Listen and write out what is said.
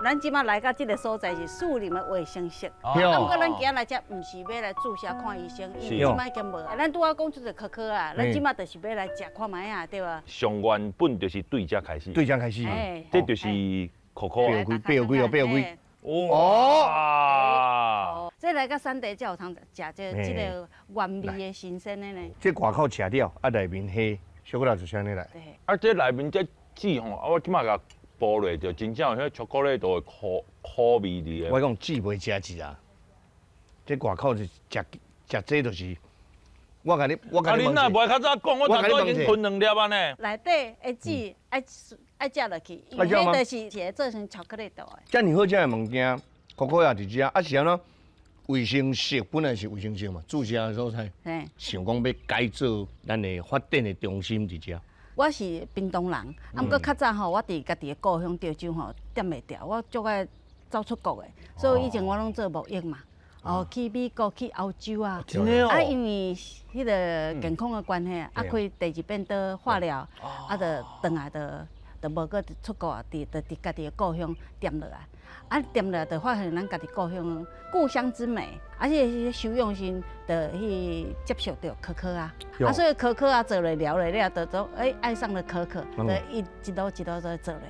咱這馬來到這个所在是士林的衛生室。哦。啊，毋過咱今仔來遮毋是欲來注射看醫生，因為這馬已經無。咱拄仔講出個可可啊，咱這馬就是欲來食看覓啊，對無？上原本就是對這開始，對這開始。這就是可可。八幾，八幾哦，八幾。哇！這來到產地才有通食這個原味的新鮮的呢。這外口食了，啊內面蝦，小可就是按呢來。啊，這內面這籽吼，啊我這馬共剝落就真正有彼巧克力豆的苦苦味佇个。我講籽袂食籽啊，這外口是食食這就是，我共你，我共你。啊，你若袂較早講，我頭拄已經吞兩粒啊呢。內底的籽愛愛食落去，因為彼就是會做成巧克力豆的。遮爾好食的物件，可可也佇遮，啊是按怎？衛生室本來是衛生室嘛，注射的所在，想講欲改做咱的發展的中心佇遮。我是屏東人，啊，毋過較早吼，我佇家己的故鄉潮州吼，踮袂牢，我足愛走出國的，所以以前我攏做貿易嘛，哦，去美國、去歐洲啊，啊，因為彼个健康的關係，啊，開第二遍刀化療，啊，就轉來就無閣出國啊，就佇家己的故鄉踮落來。啊，踮落來就發現咱家己故鄉故鄉之美，而且收養時就去接觸著可可啊，啊，所以可可啊做來聊來了，就都愛上了可可，就一路一路在做咧。